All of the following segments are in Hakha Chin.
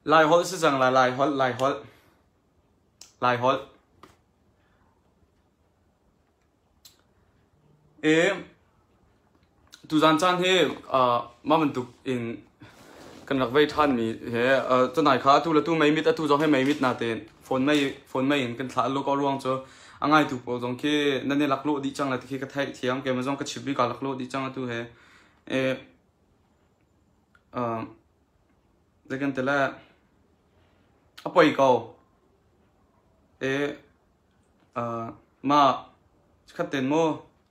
Laiholh si cang lai, Laiholh, Laiholh. Laiholh. E, tuzan caan hi uh, mah bantuk in kan rak vei ṭhan mi he uh, tunai kha atu le tu mei mit atu zong he mei mit na tein phone mei phone mei in kan thlah lo ko ruang cu a ngaitu pawl zong khi nan i laklawh dih cang la ti khi ka theih thiam keimah zong ka chim mi ka laklawh dih cang atu he e uh, zei kan ti le a poi ko e uh, ma khat ten mu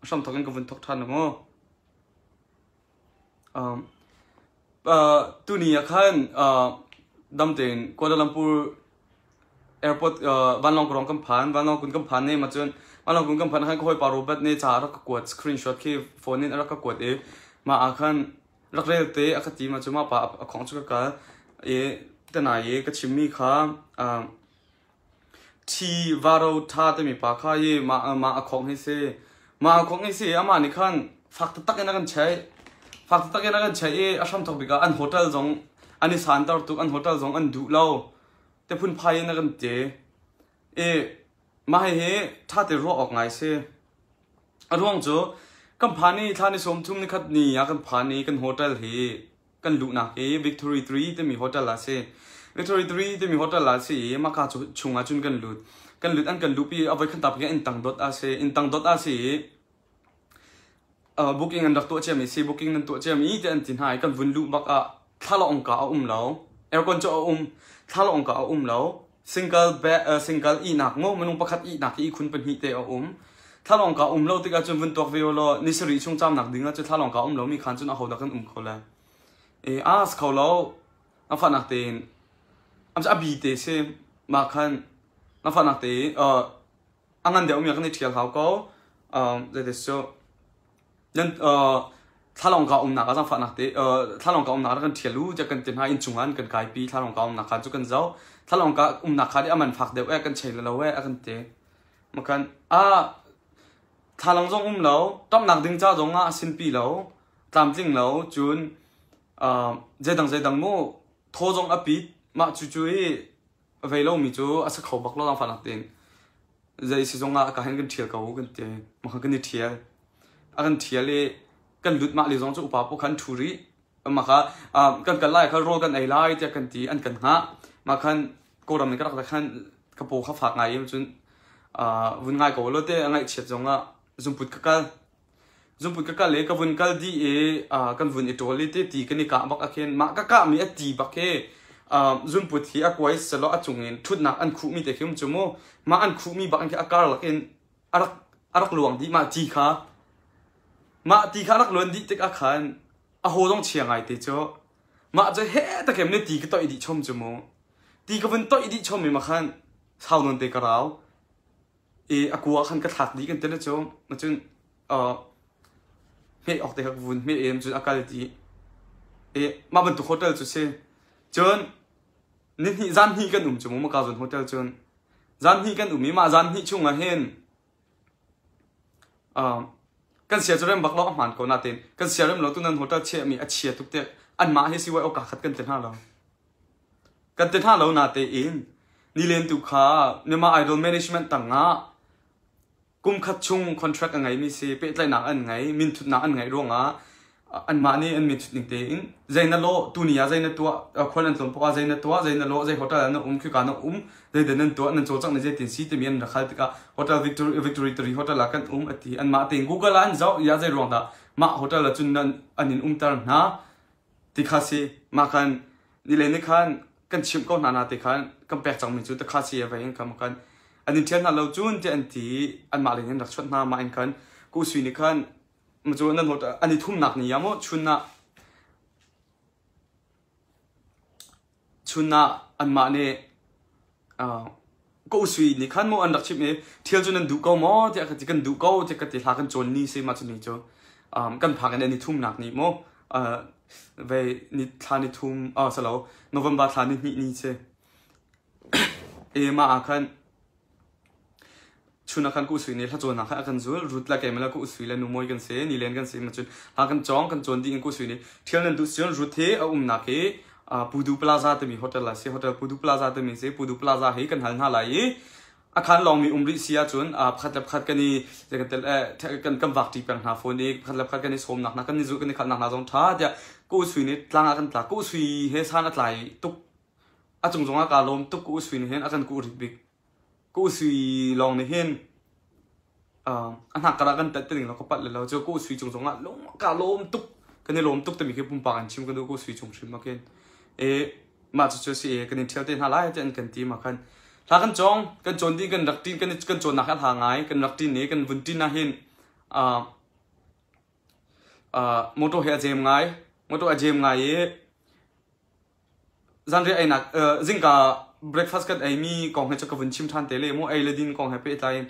hram thok in ka vun thok ṭhan mu um, uh, tuni ah khan uh, dam tein Kuala Lumpur airport uh, vanlawng kurong kan phan vanlawng kun kan phan ne ma cun vanlawng kun kan phan khan ka hawi pa Robert ne ca rak ka kuat screenshot khi phone in rak ka kuat i ma ah khan rak rel te a ka ti ma cu ma pa a khong cu ka kal i tenai i ka chimmi kha uh, Thi varo ṭha timi pa kha hi mah mah a khong hi si. Mah a khong hi si amah nih khan fak taktak in a kan cheih. Fak taktak in a kan cheih i a hramthawk bik ah an hotel zong an i santer tuk, an hotel zong an duh lo. Te phunphai in a kan ti. I mah hihi ṭha te ruah awk ngai si. A ruang cu kan phan i thla ni 30 ni khat ni ah kan phan i kan hotel hi kan luhnak hi Victory 3 timi hotel ah si. Victory 3 timi hotel ah si i maka cu chung ah cun kan lut. Kan lut an kan luhpi a voi khan ta inn tang dot ah si. Inn tang dot ah si i booking an rak tuah ciami si booking nan tuah ciami te an ti hna i kan vun luh bak ah thlalawng ka a um lo. Aircon cu a um. Thlalawng ka a um lo. Single bed single ihnak mu minung pakhat ihnak hi ihkhun pahnih te a um. Thlalawng ka um lo tikah cun vun tuak ve law ni sarih chung caamnak ding ah cu thlalawng ka um lomi khan cun ahodah kan um kho lai. E as kho lo a fahnak tein am a bi te si ma khan a fahnak te a ngan deuh mi kan i ṭhial hau ko. Zei cu nan thlalawng ka umnak ah zaangfahnak te thlalawng ka umnak ah kan ṭhial u tiah kan ti hna innchung ah an kan kaipi thlalawng ka umnak kha cu kan zoh thlalawng ka umnak kha nih a man fak deuh eh kan chei lo eh a kan ti makan a thlalang zong um lo tamnak ding ca zong ah a sinpi lo tlamtling lo cun zeidang zeidang mu thaw zong a pit mah cu cu i vei lomi cu a si kho bak lo zaangfahnak tein zei si zong ah ka hin kan ṭhial ko kan ti mah kan i ṭhial a kan ṭhial i kan lut mah li zong cu upa paoh khan ṭhu rih mah kha kan kal lai kha rawl kan ei lai tiah kan ti an kan hngah mah khan kawlram in ka rak khan ka paw kha fak ngai i cun vun ngai ko lo te a ngaihchiat zong ah zungput ka kal zungput ka kal i ka vun kal dih i kan vun i ṭawl i ti ti kan i kah bak ah khin mah ka kahmi a ti bak hi zunput hi a kuai selaw a cung in ṭhutnak an khuhmi te khi um cu mu mah an khuhmi bak in khi a karlak in a rak a rak luang dih mah ti kha mah ti kha a rak luan dih tikah khan a haw zong chia ngai te cu mah cu he takem ne ti ka toih dih chom cu mu ti ka vun toih dih chom i ma khan sau nawn te ka rau i a kua khan ka thlak dih kan ti le cu ma cun hmeh awk te kha ka vun hmeh em cun a kal ti i mah bantuk hotel cu si cun ni hnih zan hnih kan um cu mu maka zun hotel cun Zan hnih kan um i mah zan hnih chung ah hin kan sia cu rem bak lo a hmaan ko nain kan sia rem lo tu nan hotel chiahmi a chia tuk tiah anmah hi si awka khat kan ti hna lo. Kan ti hna lo natein nilen tu kha Myanmar Idol Management tangah Kum khat chung contract a ngeimi si, pehtlaihnak an ngei, minthutnak an ngeih ruangah anmah nih an minthut ning tein zei na lawh, tuni ah zei na tuah, khual an tlawn poah ah zei na tuah, zei na lawh, zei hotel ah na um, khika na um, zei dah nan tuah, nan cawlcangh ning zeitin si timi an rak hal tikah hotel Victory, Victory Three hotel ah kan um a ti. Anmah tein Google ah an zoh, ya zei ruang dah mah hotel ah cun nan an in umter hna ti kha si. Mah khan nile ni khan kan chimh ko hna na te khan kan pek cangmi cu takha si a vei in khan kan an in ṭhial hna lo cun tiah an ti anmah lei in rak chawnh hna mah in khan ku sui nih khan cu nan hot an i thumnak ni ah maw chun ah chun ah anmah nih ko sui nih khan maw an rak chimh i ṭhial cu nan duh ko maw tiah ka ti kan duh ko tiah ka ti hla kan cawn ni si ma cu ni cu kan phak in an i thumnak ni maw vei ni thla ni thum salo November thla ni hnih ni si e ma ah khan chun ah khan ku sui nih hla cawnnak kha a kan zul rut la keimah la ku sui le nu moi kan si ni len kan si ma cun hla kan cawng kan cawn dih in ku sui nih ṭhial nan duh cun rut hi a umnak hi Pudu Plaza timi hotel a si. Hotel Pudu Plaza timi si. Pudu Plaza hi kan hal hna lai i a khan lawngmi um rih si ahcun pakhat le pakhat kan i kan kan vak ṭi peng hna fawn i pakhat le pakhat kan i sawmnak hna kan i zulh kan i khalhnak hna zong ṭha tiah ka u sui nih tlang ah kan tla. Ka u sui he san a tlai tuk. A cung zongah kaa lawm tuk. Ka u sui nih hin a kan kuh rit bik. Ka u sui lawng nih hin a hnakkar ah kan tet ti ding lo ka palh le lo cu ka u sui cung zongah lung kaa lawm tuk. Kan i lawm tuk timi khi pumpak in chim ka duh ka u sui cung hrim ah khin. E mah cucu a si i kan in ṭhial te hna lai tiah an kan ti ma khan hla kan cawng kan cawn dih kan rak ṭin kan kan cawnnak hi a hla ngai kan rak ṭin i kan vun ṭin ah hin motor hi a jem ngai motor a jem ngai i zanriah einak zingka breakfast kan eimi kong he cu ka vun chim ṭhan te le mu ei le din kong he pehtlai in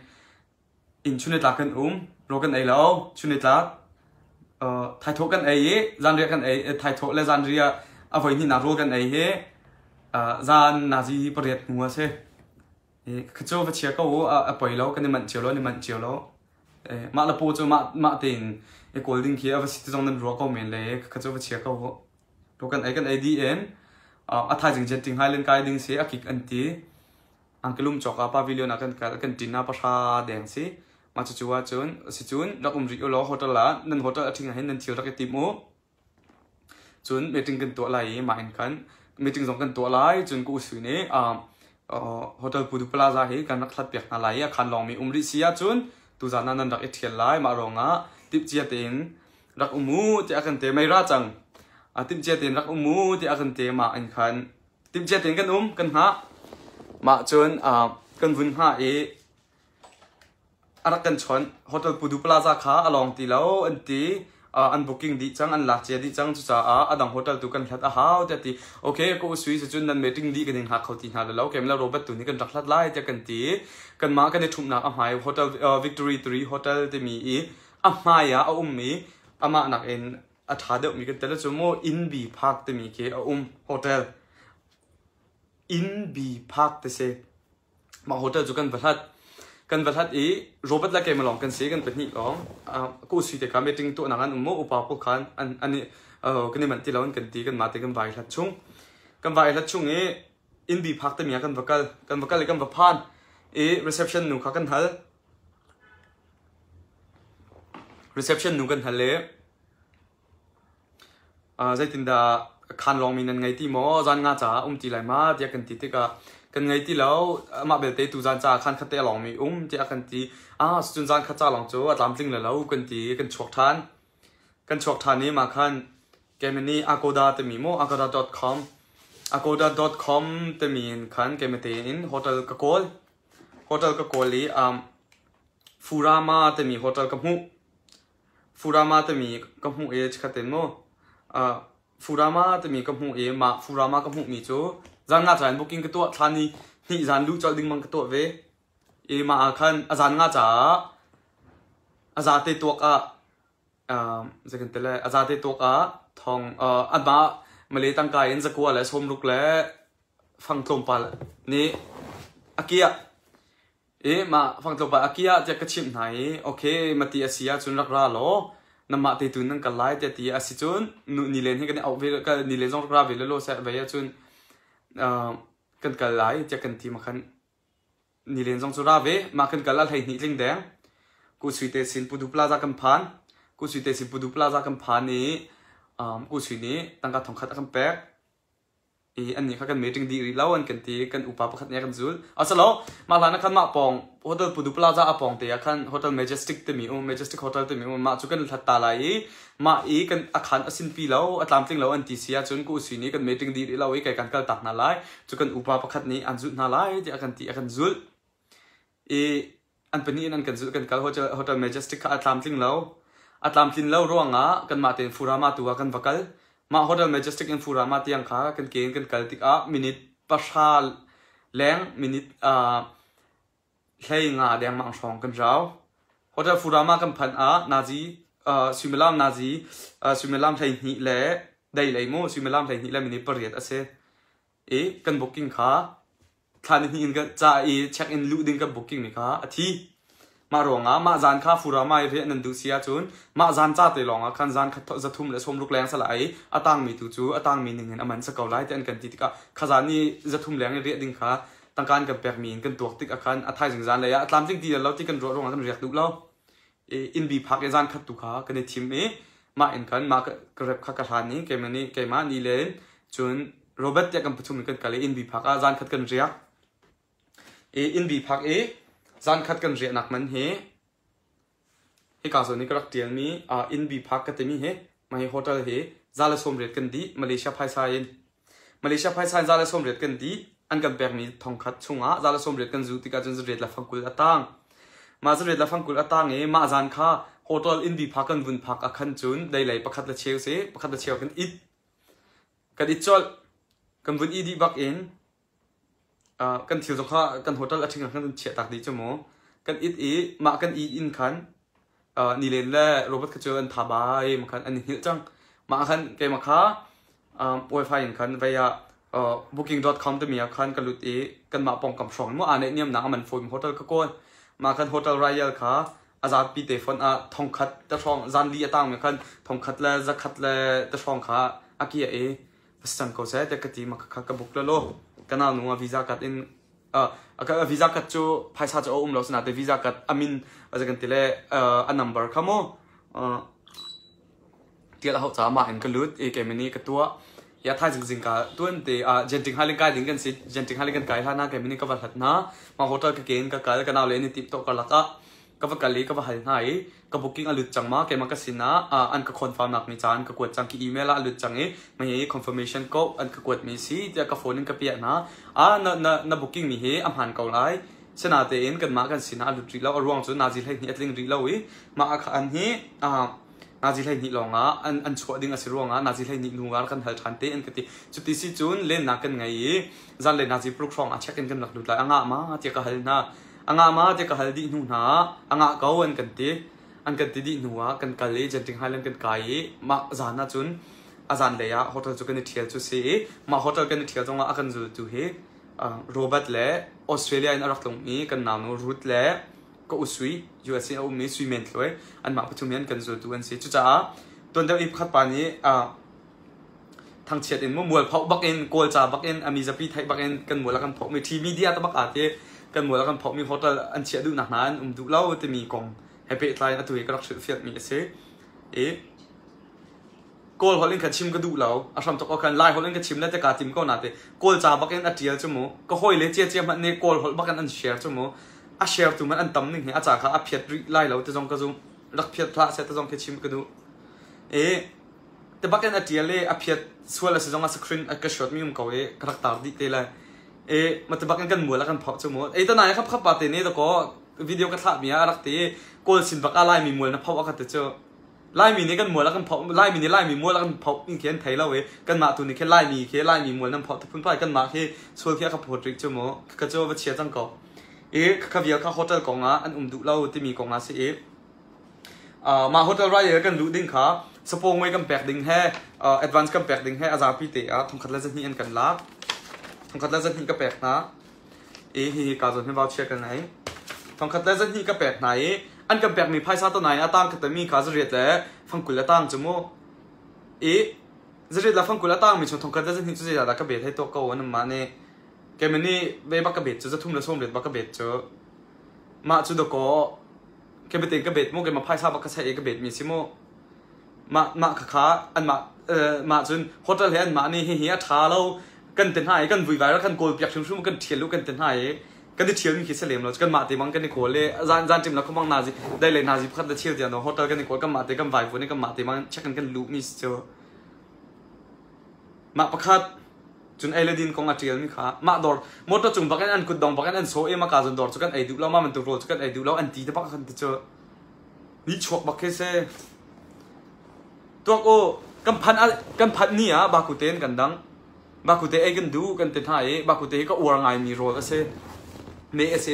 Inn chunitlak kan um, rawl kan ei lo, chunitlak thaithawh kan ei i zanriah kan ei thaithawh le zanriah a voi hnihnak rawl kan ei hi zan nazi pariat hnu a si. Kha cu va chia ko u, a poi lo, kan i manh cio lo, an i manh cio lo. Mah le paw cu mah mah tein i kawl ding khi a va si ti zong nan ruah ko men le kha cu va chia ko u. Rawl kan ei kan ei dih in a thaizing Genting Highland kai ding si a kik an ti. Angkelum cawk ah pavilion ah kan kal kan ṭin ah pahra deng si. Mah cucu ahcun sicun rak um rih u law hotel ah nan hotel a ṭhing ah hin nan thil rak i tim u. Cun meeting kan tuah lai i mah in khan meeting zong kan tuah lai. Cun ka usui nih Hotel Pudu Plaza hi kan rak hlat piak hna lai i a khan lawngmi um rih si ahcun tuzaan ah nan rak i ṭhial lai. Mah ruangah timhcia tein rak um u tiah a kan ti. Mei ra cang. Timhcia tein rak um u tiah a kan ti. Mah in khan Timhcia tein kan um, kan hngah. Mah cun kan vun hngah i a rak kan chawnh. Hotel Pudu Plaza kha a lawng ti lo an ti. An booking dih cang, an lak cia dih cang. Cucaah a dang hotel tu kan hlat a hau tiah ti. Okay, ka usui cun nan meeting dih kan in hngak kho ti hna lo. Keimah le Robert tu nih kan rak hlat lai tiah kan ti. Kanmah kan i ṭhumhnak a hmai Hotel Victory 3 Hotel timi i a hmai ah a um i amah nakin a ṭha deuhmi kan tel cu mu Inn Bi Park timi khi a um hotel Inn Bi Park ti si mah hotel cu kan va hlat kan va hlat i Robert le keimah lawng kan si kan pahnih lawng ku sui te kha meeting tuahnak an um mu upa pawl khan an an kan i manh ti lo an kan ti kan mah te kan vai hlat chung kan vai hlat chung i Inn Bi Park timi ah kan va kal kan va kal i kan va phan i reception nu kha kan hal Reception nu kan hal i zeitindah khaan lawngmi nan ngei ti maw? Zan nga caah um ti lai ma? tiah kan ti tikah kan ngei ti lo. Amah belte tuzan caah khaan khat te a lawngmi um tiah a kan ti. Ah, cun zan khat ca lawng cu a tlamtling le lo kan ti i kan chuak ṭhan. Kan chuak ṭhan i mah khan keimah nih Agoda timi maw agoda.com agoda.com timi in khan keimah tein hotel ka kawl. Hotel ka kawl i Furama timi hotel ka hmuh. Furama timi ka hmuh i chikkhat in mu Furama timi ka hmuh i mah Furama ka hmuhmi cu zan nga ca in booking ka tuah thla ni hnih zan luh colh ding bang ka tuah ve. I mah ah khan a zan nga caah a zate tuak ah zei kan ti lai a zate tuak ah thong anmah Malay tangka in zakua le sawmruk le fang tlawmpal nih a kiah. I mah fang tlawmpal a kiah tiah ka chimh hna i okay mati a si ahcun rak ra law nanmah te tu nan kal lai tiah ti a si cun nu nilen hi kan i auh ve nilen zong rak ra ve law seh vei ahcun kan kal lai tiah kan ti ma khan nilen zong cu ra ve mah kan kal a 12 tling deng ku sui te sin Pudu Plaza kan phan ku sui te sin Pudu Plaza kan phan i ku sui nih tangka thongkhat a kan pek i annih kha kan meeting dih rih lo an kan ti kan upa pakhat nih a kan zul asalo mah hlan ah khan mah pawng Hotel Pudu Plaza a pawng te ah khan Hotel Majestic timi um Majestic Hotel timi um mah cu kan hlat ta lai i mah i kan a khan a sinpi lo a tlamtling lo an ti si ahcun ku usui nih kan meeting dih rih lo i kai kan kal tak hna lai cu kan upa pakhat nih an zulh hna lai tiah a kan ti a kan zulh i an pahnih in an kan zulh kan kal Hotel, Hotel Majestic kha a tlamtling lo a tlamtlin lo ruangah kanmah tein Furama tu ah kan va kal mah Hotel Majestic in Furama tiang kha kan ke in kan kal tikah minute 10 leng minute 15 dengmang hrawng kan rau Hotel Furama kan phanh ah nazi suimilam nazi suimilam 12 le dei lei mu suimilam 12 le minute 8 a si i kan booking kha thla ni hnih in ca i check in luh ding kan booking mi kha a thi. Mah ruangah mah zan kha Furama i riah nan duh si ahcun mah zan ca te lawngah khan zan khat 360 leng sala i a tangmi tu cu a tangmi ning in a man sa ko lai ti an kan ti tikah kha zan i 300 leng i riah ding kha tangka an kan pekmi in kan tuak tik ah khan a thaizing zan lei ah a tlamtling ti lo ti kan ruah ruangah kan riak duh lo. I inn bi phak i zan khat tu kha kan i thim i mah in khan mah ka rep kha ka hlan i keimah nih keimah ni len cun Robert tiah kan pathum in kan kal i inn bi phak ah zan khat kan riak. I inn bi phak i zan khat kan riahnak man hi hika zawn i ka rak ṭialmi inn bi phak ka timi hi mah hi hotel hi 180 kan dih Malaysia phaisa in. Malaysia phaisa in 180 kan dih an kan pekmi thongkhat chungah 180 kan zuh tikah cun 100 le fangkul a tang. Mah 100 le fangkul a tang i mah zan kha hotel inn bi phak kan vun phak ah khan cun deilei pakhat le cheu si pakhat le cheu kan it. Kan it colh. Kan vun i dih bak in kan thil zong kha kan hotel a ṭhing ah khan kan chiah tak dih cu mu. Kan it i mah kan i inn khan nilen le Robert kha cu an tha bai ma khan an i hngilh cang. Mah khan keimah kha wifi in khan vei ah booking.com timi ah khan ka lut i kanmah pawngkam hrawng mu aa neihniamnak a man fawi hotel ka kawl. Mah khan Hotel Royal kha a zapi te phone ah thongkhat te hrawng zan li a tangmi khan thongkhat le zakhat le te hrawng kha a kia i cang ko seh tiah ka ti ma kha ka book lo ka nau nu a visa card in a visa card cu phaisa cu a um lo sinain visa card a min a kan ti le a number kha mu tial a hauh caah mah in ka lut i keimah nih ka tuah ya thaizing zingka tuan te Genting Highland kai ding kan si Genting Highland kan kai hlan ah keimah nih ka va hlat hna mah hotel ka ke in ka kal ka nau le ni tip to karlak ah ka va kal i ka va hal hna i ka booking a lut cang ma keimah ka sinah an ka confirm nak mi ca an ka kuat cang ki email ah a lut cang i mei confirmation code an ka kuat mi si tiah ka phone in ka piah hna a na na na booking mi hi a hmaan ko lai sinatein kanmah kan sinah a lut rih lo a ruang cu nazi 12 a tling rih lo i mah an hi nazi 12 lawng ah an an chuah ding a si ruangah nazi 12 hnu ah kan hal ṭhan te an ka ti cuti si cun lennak kan ngei i zanlei nazi paruk hrawng ah check in kan rak lut lai a ngah ma tiah ka hal hna A ngah ma ti ka hal dih hnu hna ah a ngah ko an kan ti. An kan ti dih hnu ah kan kal i Genting Highland kan kai i mah zan ah cun a zanlei ah hotel cu kan i ṭhial cu si i mah hotel kan i ṭhial zongah a kan zultu hi Robert le Australia in a rak tlungmi kan naunu Ruth le ka u Sui USA a ummi Sui Men Thluai anmah pathum hi an kan zultu an si. Cucaah tuan deuh i pakhat pa nih thangchiat in mu mualphoh bak in kawlca bak in a mi zapi theih bak in kan mual a kan phoh mi thi media te bak aa ti kan mual a kan phoh mi hotel an chiah duhnak hna an um duh lo timi kong he pehtlai in atu hi ka rak hrilhfiah mi a si i kawl holh in kha chim ka duh lo a hram tok khan lai holh in ka chim le te ka tim ko na te kawl ca bak in a tial chu mu ka hoi le chia chia hmanh nih kawl holh bak in an share chu mu a share tu man an tam ning hi a ca kha a phiat rih lai lo te zong ka zum rak phiat hlah se te zong khi chim ka duh i Te bak in a ṭial i a phiat sual a si zong ah screen a ka shot mi um ko i ka rak tar dih te lai. E ma te bak in kan mual a kan phauh cu mu. E tanai khap khap pa te ne da ko video ka thlah mi ah a rak ti kawl sin bak ah Laimi mual na phauh a ka ti cu. Laimi nih kan mual a kan phauh Laimi nih Laimi mual a kan phauh in khi an thei lo i kanmah tu nih khi Laimi khi Laimi mual nan phauh te phun phai kanmah khi sual khi a ka phawt rih cu mu. Ka cu va chia cang ko. I kha vial kha hotel kong ah an um duh lo timi kong ah si i Mah hotel rai kan luh ding kha sapaw ngoi kan pek ding he advance kan pek ding he a zapi te ah 1,200 an kan lak. 1,200 ka pek hna. I hihi ka zawn hi voucher ka ngei. 1,200 ka pek hna i an kan pekmi phaisa to nai a tang ka tami kha zariat le fangkul a tang cu mu. I zariat le fangkul a tang mi chung 1,200 cu zeidah dah ka bet hei tuak ko an mah nih. Keimah nih ve bak ka bet cu 390 bak ka bet cu. Mah cu dakaw Ke biate ka bet mu keimah phaisa bak ka saih i ka bet mi si mu. Mah mah khakha anmah mah cun hotel he anmah nih hihi a ṭha lo kan ti hna i kan vuivai kan kawl piak hrimhrim kan ṭhial u kan ti hna i kan i ṭhial mi khi si lem lo kanmah te bang kan i kawl i zan zan ṭim la khumang nazi dai le nazi pakhat le cheu tiang hotel kan i kawl kanmah te kan vai vun i kanmah te bang check in kan luh mi si cu Mah pakhat cun ei le din kong a ṭialmi kha mah dawr motor cung bak in an kutdong bak in an sawh i maka cun dawr cu kan ei duh lo mah bantuk rawl cu kan ei duh lo an ti te bak khan ti cu nihchuak bak khi si tuak u kan phan kan phanh ni ah bakute in kan dang bakute ei kan duh kan ti hna i bakute hi ka uar ngaimi rawl a si me a si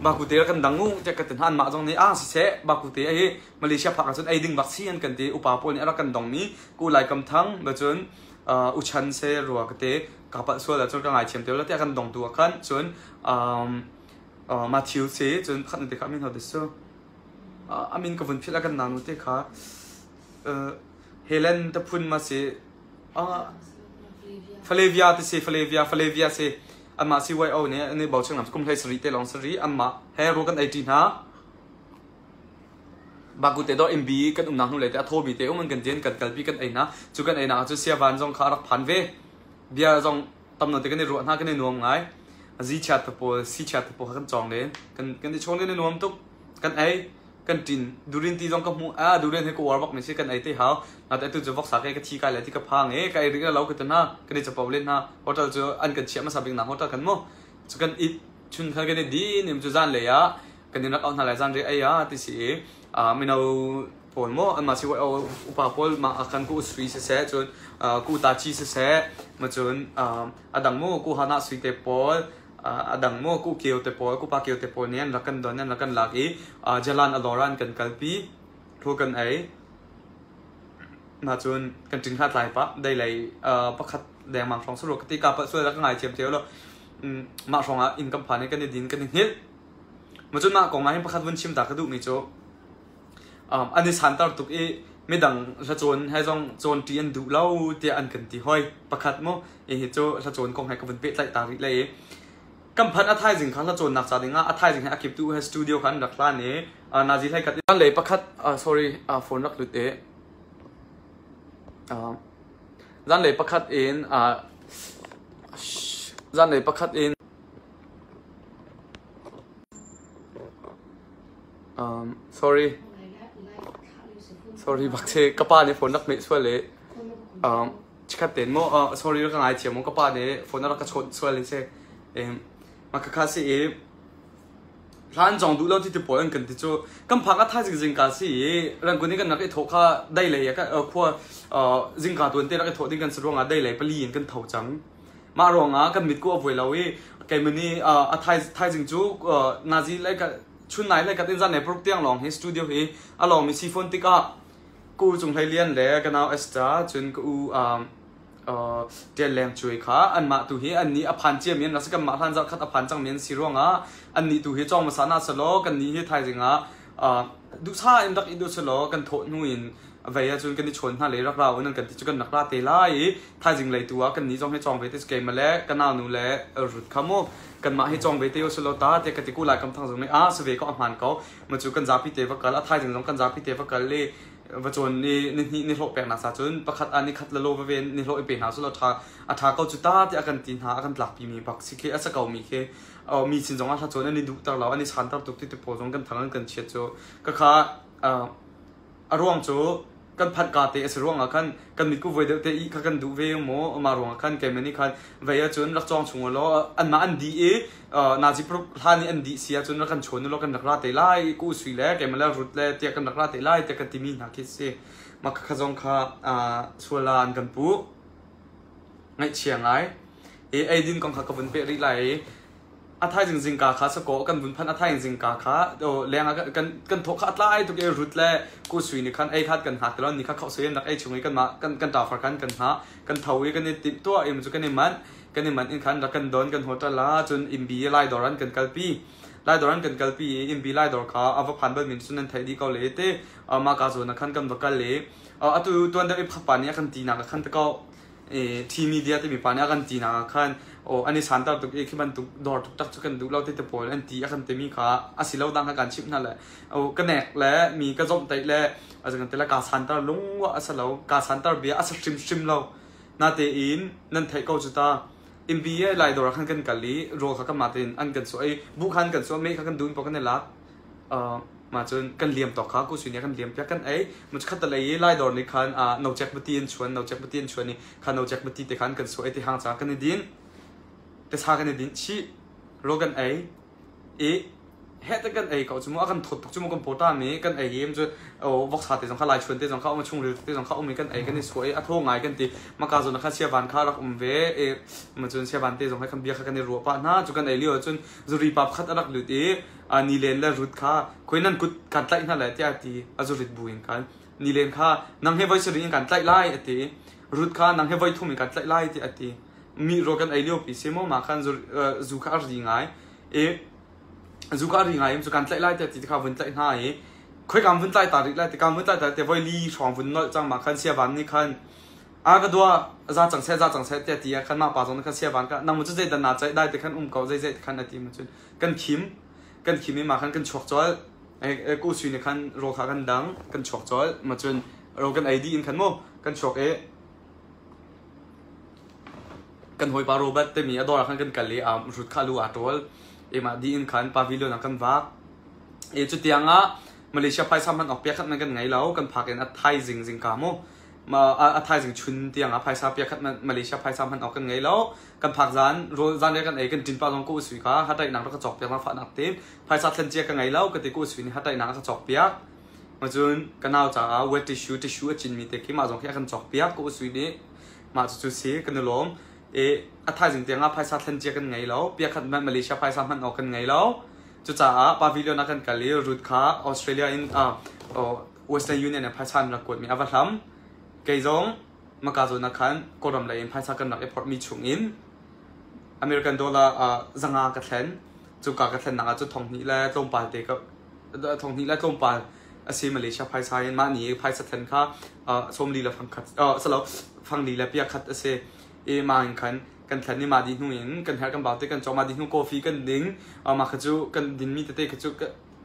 bakute kan dang u tiah ka ti hna anmah zong nih ah siseh bakute hi Malaysia phak ahcun ei ding bak si an kan ti upa pawl nih a rak kan dongmi ku Lai Kam Thang cun uchan se rua ka te ka palh sual ahcun ka ngaithiam te la tiah kan dongtu ah khan cun Matthew si cun khat te kha min ho te su. A min ka vun philh a kan nanu te kha Helen taphun ma si Flavia te si Flavia Flavia si anmah CYO nih an i bochan ngam kum hlei sarih te lawng sari anmah he ru kan ei ṭi hna. Baku te dawh MB kan umnak hnu lei te a thawmi te um an kan tian kan kalpi kan ei hna. Cu kan ei nak cu siavan zong kha a rak phan ve. Bia zong tam nawn te kan i ruah hna kan i nuam ngai. Zi chiat te pawl, si chiat te pawl kha kan cawng len. Kan kan i chawn kan i nuam tuk. Kan ei kan ṭin. Durian ti zong ka hmuh. Ah durian he ka uar bak mi si kan ei te hau. Nate tu cu voksa ke ka thi kai le ti ka phang e ka ei rih lo ka ti hna. Kan i capo len hna. Hotel cu an kan chiah hmasa bik nak hotel kan mu. Cu kan it chun khan kan i din im cu zan lei ah kan in rak auh hna lai zan ri ei ah ti si i mino pawl maw anmah si upa pawl mah khan ku sui siseh cun ku ta chi siseh ma cun a dang mu ku hana sui te pawl a dang mu ku keu te pawl ku pa keu te pawl nih an rak kan don an rak kan lak i jalan aloran kan kalpi thu kan ei na cun kan ṭin hna tlai pah dei lei pakhat dengmang hrawng suru ka ti ka pa sual ka ngai thiam theo lo mah hrawng ah inn kan phan i kan i din kan i hngilh Macun mah kong ah hin pakhat vun chim ta ka duhmi cu an i santer tuk i midang hlacawn he zong cawn ṭi an duh lo tiah an kan ti hoi. Pakhat mu hi cu hlacawn kong he ka vun pehtlaih ta rih lai i kan phanh a thaizing kha hlacawnnak ca dingah a thaizing he a kiptu he studio kha an rak hlan i nazi hlei khat lei pakhat sorry phone rak lut i zanlei pakhat in zanlei pakhat in Sorry. Sorry bak che ka pa nih phone rak hmeh sual i chikhat tein maw sorry ka ngaithiam maw ka pa nih phone a rak ka chawnh sual i si. Mah khakha si i hlan zong duh lo ti ti pawl an kan ti cu kan phak a thaizing zingka si i Rangoon i kan rak i thawh kha dei lei khua zingka tuan te rak i thawh ding kan si ruangah dei lei pali in kan tho cang. Mah ruangah kan mit ku a vuai lo i keimah nih a thaizing cu nazi le chun nai le kat in zan le paruk tiang lawng hi studio hi a lawngmi si fawn tikah ku Cung Hlei Lian le ka nau Esther cun ka u Tial Leng Cuai kha anmah tu hi annih a phan ciami an rak si kanmah hlan zarh khat a phan cangmi an si ruangah annih tu hi cawng hmasa hna selaw kannih hi thaizing ah duhsah in rak i duh selaw kan thawh hnu in vei ahcun kan i chawn hna le rak ra un an kan ti cu kan rak ra te lai i thaizing lei tu ah kan nih zong hi cawng ve te keimah le ka nau nu le rut kha mu kanmah hi cawng ve te usulaw ta te ka ti ku lai kam thang zong nih a si ve ko a hmaan ko ma cu kan zapi te va kal a thaizing zong kan zapi te va kal i va cawn ni ni hnih ni hlawh pek na sa cun pakhat ah ni khat la lo va ven ni hlawh i pe hna sulaw tha a tha ko cu ta ti a kan ti hna a kan tlak pi mi bak si khi a sa ko mi khi mi sin zong ah hla cawn an i duh ter lo an i chan ter tuk ti ti pawl zong kan thang an kan chiat cu ka kha a ruang cu kan phanh ka te a si ruangah khan kan mit ku voi deuh te i kha kan duh ve maw mah ruangah khan keimah nih khan vei ahcun rak cawng chung law anmah an dih i nazi paruk hlan i an dih si ahcun rak kan chawn law kan rak ra te lai ku sui le keimah le rut le tiah kan rak ra te lai tiah ka timi hna khi si mah kha zong kha suala an kan pu ngaihchia ngai i eidin kong kha ka vun peh rih lai i a thaizing zingka kha sakaw kan vun phanh a thaizing zingka kha leng ah kan kan thawh kha a tlai tuk i rut le ku sui nih khan ei khat kan hngak ti lo ni kha khau sui an rak ei chung i kanmah kan kan ṭafar khan kan hngah kan tho i kan i timh tuah i cu kan i manh kan i manh in khan rak kan don kan hotel ah cun imbi lai dawr an kan kalpi lai dawr an kan kalpi i imbi lai dawr kha a va phan bal mi cun nan theih dih ko le te mah ka zawn ah khan kan va kal i atu tuan deuh i pa nih a kan ti nak ah khan ta T media timi pa nih a kan ti nak ah khan aw an i santer tuk i khi bantuk dawr tuktak cu kan duh lo ti te pawl an ti a kan timi kha a si lo dang kha kan chimh hna le aw ka nek le mi ka zomhtaih le a kan ti le ka santer lungwa a si lo ka santer bia a si hrimhrim lo natein nan theih ko cu ta MBA lai dawr ah khan kan kal i rawl kha kanmah tein an kan suah i buh khan kan suah mei kha kan dun paoh kan i lak mah cun kan liam tawk kha ku sui nih kan liam piak kan ei mu khat lei i lai dawr nih khan nocek bati an chuan nocek bati an chuan i kha nocek bati te khan kan suah i ti hang ca kan i din te sa kan i din chih ro kan ei i he te kan ei ko cu mu a kan thawt tuk cu mu kan pawta mi kan ei hi cu voksa te zong kha lai chuan te zong kha um chungril te zong kha um i kan ei kan i suah i a thaw ngai kan ti maka zawn kha siavan kha rak um ve i ma cun siavan te zong kha kan bia kha kan i ruah pah hna cu kan ei lio cun zuri pa pakhat a rak lut i Nilen le Ruth kha khoi nan kut kan tlaih hna lai tiah a ti. A zurit bu in khan Nilen kha nang he voi sarih in kan tlaih lai a ti. Ruth kha nang he voi thum in kan tlaih lai tiah a ti. Mi rawl kan ei lio pi si maw mah khan zu kha a ri ngai i zu kha a ri ngai cu kan tlaih lai tiah ti kha vun tlaih hna i. Khoikam vun tlai ta rih lai ti kam vun tlai ta te voi li hrawng vun nolh cang ma khan siavan nih khan a ka dua za cang seh za cang seh tiah ti ah khan mah pa zong nih khan siavan ka nang mu cu zei dan na ceih dai te khan um ko zei zei te khan a ti mu cun kan khim kan khim i ma khan kan chuak colh ku sui nih khan rawl kha kan dang kan chuak colh ma cun rawl kan ei dih in khan mu kan chuak i kan hawipa Robert timi a dawr ah khan kan kal i rut kha lu aa ṭawl i mah dih in khan pavilion ah kan vak i cutiang ah Malaysia phaisa hman awk piakhat man kan ngei lo kan phak in a thaizing zingka mu a thaizing chun tiang ah phaisa piakhat man Malaysia phaisa hman awk kan ngei lo kan phak zan rawl zan le kan ei kan ṭin pa zong ko usui kha hataihnak rak ka cawk piak na fahnak te phaisa thlen cia ka ngei lo ka ti ko usui nih hataihnak a ka cawk piak Cun ka nau caah wet tissue tissue a cinmi te khi mah zong khi a kan cawk piak ka usui nih mah cucu si kan i lawm. I a thaizing tiang ah phaisa thlen cia kan ngei lo. Piakhat hmanh Malaysia phaisa hmanh awk kan ngei lo. Cucaah pavilion ah kan kal i Ruth kha Australia in Western Union in phaisa an rak kuatmi a va hlam. Kei zong maka zawn ah khan Kawlram lei in phaisa kan rak i phorhmi chung in American dollar 500 ka thlen. Cuka ka thlennak ah cu 2000 le tlawmpal te ka 2000 le tlawmpal a si Malaysia phaisa in mah ni phaisa thlen kha 40 le fangkhat salo fangli le pia khat a si i ma in khan kan thlen i mah dih hnu in kan herh kan bau te kan cawk mah dih hnu coffee kan ding mah kha cu kan din mi tete kha cu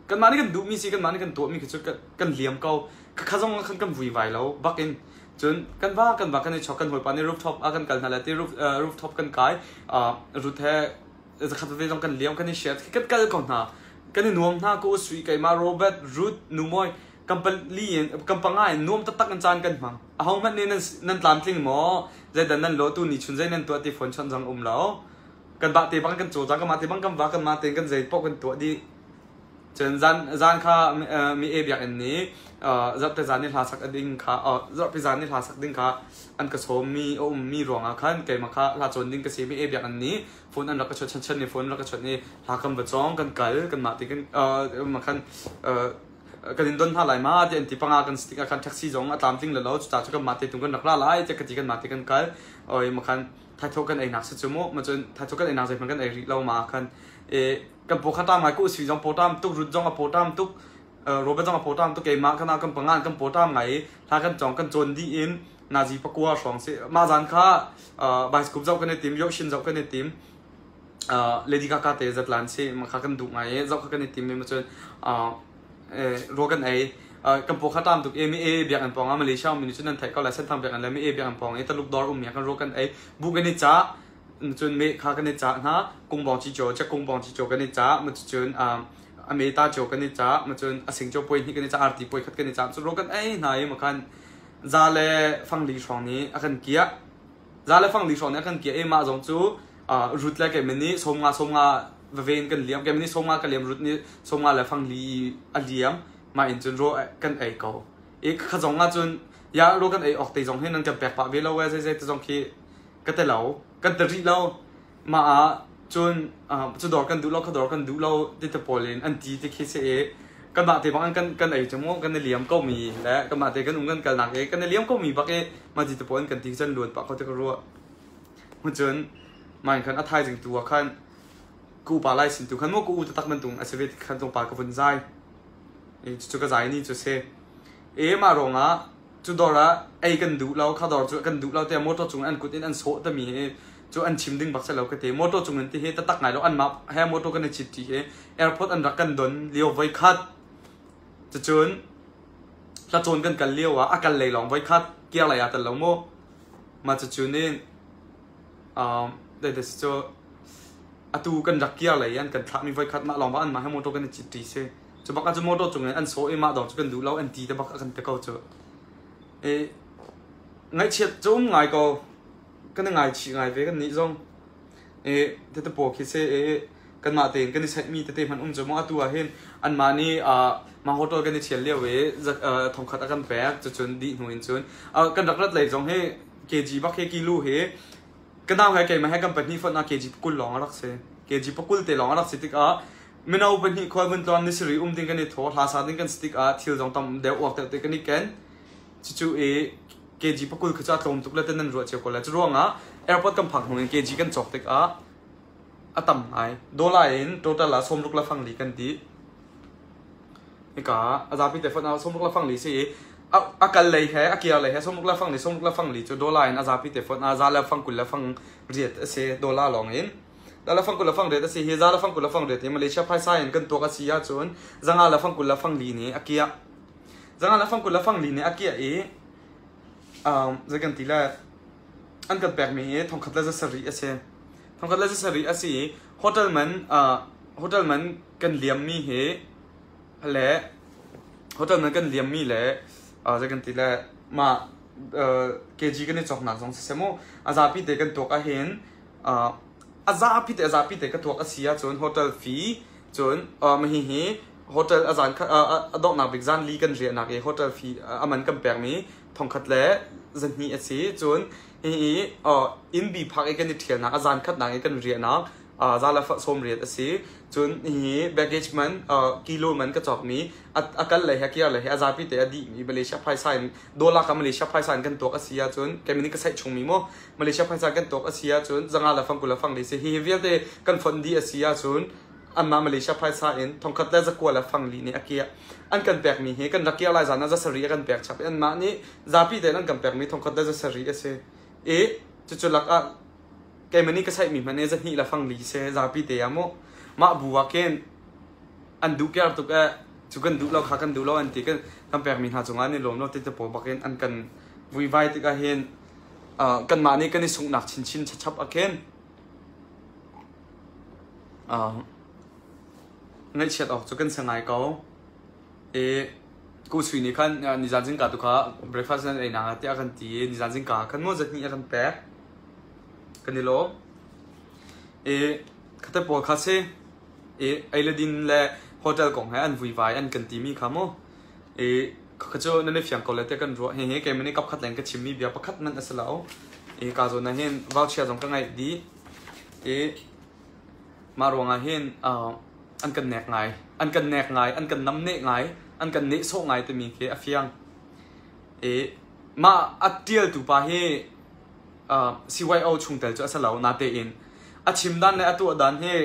kan mah nih kan duh mi si kan mah nih kan tuah mi kha cu kan liam ko kha zong khan kan vui vai lo bak in cun kan va kan va kan i chok kan hawipa nih rooftop a kan kal hna le ti rooftop kan kai rut he zakhat veve zong kan liam kan i share kan kal ko hna kan i nuam hna ko sui keimah Robert Ruth Numawi kan pali in kan panga in nuam taktak in caan kan hmang aho hmanh nih nan nan tlamtling maw zeidan nan lo tu ni chun zei nan tuah ti phone chon zong um lo kan bah te bang kan caw cang kan mah te bang kan va kan mah te kan zei paoh kan tuah dih Cun zan zan kha mi e biakinn nih zarhte zan i hla sak a ding kha zarhpi zan i hla sak ding kha an ka sawm mi a um mi ruangah khan keimah kha hla cawn ding ka si mi e biakinn nih phone an rak ka chawnh chan chan nih phone rak ka chawnh i hla kan va cawng kan kal kan mah ti kan ma khan kan in don hna lai ma ti an ti panga kan stick ah khan taxi zong a tlamtling le lo cuta cu kan mah te tung kan rak ra lai tiah ka ti kan mah te kan kal oi ma khan thaithawh kan ei nak si cu mu ma cun thaithawh kan ei nak zeihmanh kan ei rih lo ma khan e kan paw kha ṭam ngai ku sui zong paw ṭam tuk rut zong a paw ṭam tuk Robert zong a paw ṭam tuk keimah kana kan pangan kan paw ṭam ngai i hla kan cawng kan cawn dih in nazi pakua hrawng si mah zan kha bicycle zoh kan i tim Yoshin zoh kan i tim Lady Gaga te zatlan si ma kha kan duh ngai i zoh kha kan i tim i ma cun ro kan ei kan paw kha ṭam tuk e mi e biakinn pawng ah Malaysia um mi nih cun nan theih ko lai Senthang biakinn le mi e biakinn pawng i Taluk dawr um mi kan ro kan ei bu kan i cah cun meh kha kan i cah hna kungbawng ci caw cakkungbawng ci caw kan i cah cun a meta caw kan i cah cun a sing caw puai hnih kan i cah arti puai khat kan i cah cun ro kan ei hna i makhan za le fangli hrawng nih a kan kiah za le fangli hrawng nih a kan kiah i mah zong cu rut le keimah nih 50 50 vave in kan liam keimah nih 50 ka liam rut nih 50 le fangli a liam mah in cun ro kan ei ko i kha zong ah cun ya ro kan ei awk te zong hi nan kan pek pah ve lo e zei zei te zong khi ka te lo kan te rih lo mah ah cun cu dawr kan duh lo kha dawr kan duh lo ti te pawl in an ti ti khi si i kanmah te bang kan kan ei cu mu kan i liam ko mi le kanmah te kan um kan kalnak i kan i liam ko mi bak i mah ti te pawl in kan ti cun luan pah ko te ka ruah cun mah khan a thaizing tu ah khan ku pa lai sin tu khan mu ku u taktak bantung a si ve ti khan tlawmpal ka vun zai i cu ka zai ni cu si e mah ruangah Cu dawr ah ei kan duh lo, kha dawr cu kan duh lo tiah motor cung an kut in an sawh tami hi cu an chim ding bak si lo ka ti. Motor cung in ti hi taktak ngai lo anmah he motor kan i cit ṭi hi airport an rak kan don lio voi khat. Cucun hlacawn kan kal lio ah a kal lei lawng voi khat kiar lei ah tel lo mu. Mah cucun in um, cu atu kan rak kiar lei an kan thlahmi voi khat mah lawng bak anmah he motor kan i cit ṭi si. Cu bak ah cu motor cung in an sawh i mah dawr cu kan duh lo an ti te bak a kan ti ko cu. I ngaihchiat cu um ngai ko. Kan i ngaichih ngai ve kan nih zong. I tete paw khi si i kanmah tein kan i saihmi tete hmanh um cu maw atu ah hin anmah nih mah hotel kan i thial lio i thongkhat a kan pek cucun dih hnu in cun kan rak rat lei zong hi kg bak hi kilo hi ka nau he keimah he kan pahnih fonh ah kg pakul lawng a rak si kg pakul te lawng a rak si tikah Mino pahnih khual tlawn ni sarih um ding kan i thaw, hla sa ding kan si tikah thil zong tam deuh uak deuh te kan i ken. Cucu i kg pakul khi cu a tlawm tuk le ten nan ruah cio ko lai. Cu ruangah airport kan phak hnu in kg kan cawk tikah a tam ngai. Dollar in total ah 60 le fangli kan dih. Hika a zapi te fonh ah 60 le fang li si i a kal lei he a kir lei he 60 le fang li 60 le fang li cu dollar in a zapi te fonh ah za le fang 20 le fang riat a si dollar lawng in. Za le fang 20 le fang riat a si hi za le fang 20 le fang riat hi Malaysia phaisa in kan tuak a si ahcun zanga le fang 20 le fang li nih a kiah. Zanga le fang 20 le fang li nih a kiah i zei kan ti le an kan pekmi hi thongkhat le 700 a si. Thongkhat le 700 a si i hotel man hotel man kan liammi hi le hotel man kan liammi le zei kan ti le mah kg kan i cawknak zong siseh mu a zapi te kan tuak ahhin a zapi te a zapi te ka tuak a si ahcun hotel fee cun mah hihi hotel a zan a donghnak bik zan li kan riahnak i hotel fee a man kan pekmi thongkhat le 200 a si. Cun hihi inn bi phak i kan i ṭhialnak a zan khatnak i kan riahnak za le 80 a si. Cun hihi baggage man kilo man ka cawkmi a kal lei he kir lei he a zapi te a dihmi Malaysia phaisa in dollar ka Malaysia phaisa in kan tuak a si ahcun keimah nih ka saih chungmi mu Malaysia phaisa kan tuak a si ahcun zanga le fang 20 le fang li si. Hihi vialte kan fonh dih a si ahcun anmah Malaysia phaisa in thongkhat le zakua le fangli nih a kiah. An kan pekmi hi kan rak kiah lai zan ah 700 a kan pek chap i anmah nih zapi tein an kan pekmi thongkhat le 700 a si. I cucu lak ah keimah nih ka saihmi hmanh hi 200 le fangli si zapi te ah mu. Mah bu ah khin an duh ker tuk eh cu kan duh lo kha kan duh lo an ti kan kan pekmi hna cungah an i lawm lo ti te pawl bakin an kan vuivai tikah hin kanmah nih kan i sunghnak chinchin chachap ah khin Ngaihchiat awk cu kan si ngai ko. I Ku Sui nih khan nizan zingka tu kha breakfast nan ei nak tiah a kan ti i nizan zingka ah khan maw 200 a kan pek. Kan i lawm. I khate pawl kha si i ei le din le hotel kong he an vuivai an kan timi kha mu. I khakha cu nan i fiang ko le tiah kan ruah. Hihi keimah nih kapkhat leng ka chimmi bia pakhat hmanh a si lo. I ka zawn ah hin vauchia zong ka ngaih dih. I mah ruangah hin an kan nek ngai, an kan nek ngai, an kan namneh ngai, an kan nehsawh ngai timi khi a fiang. I mah a ṭialtu pa hi CYO chungtel cu a si lo, natein a chim dan le a tuah dan hi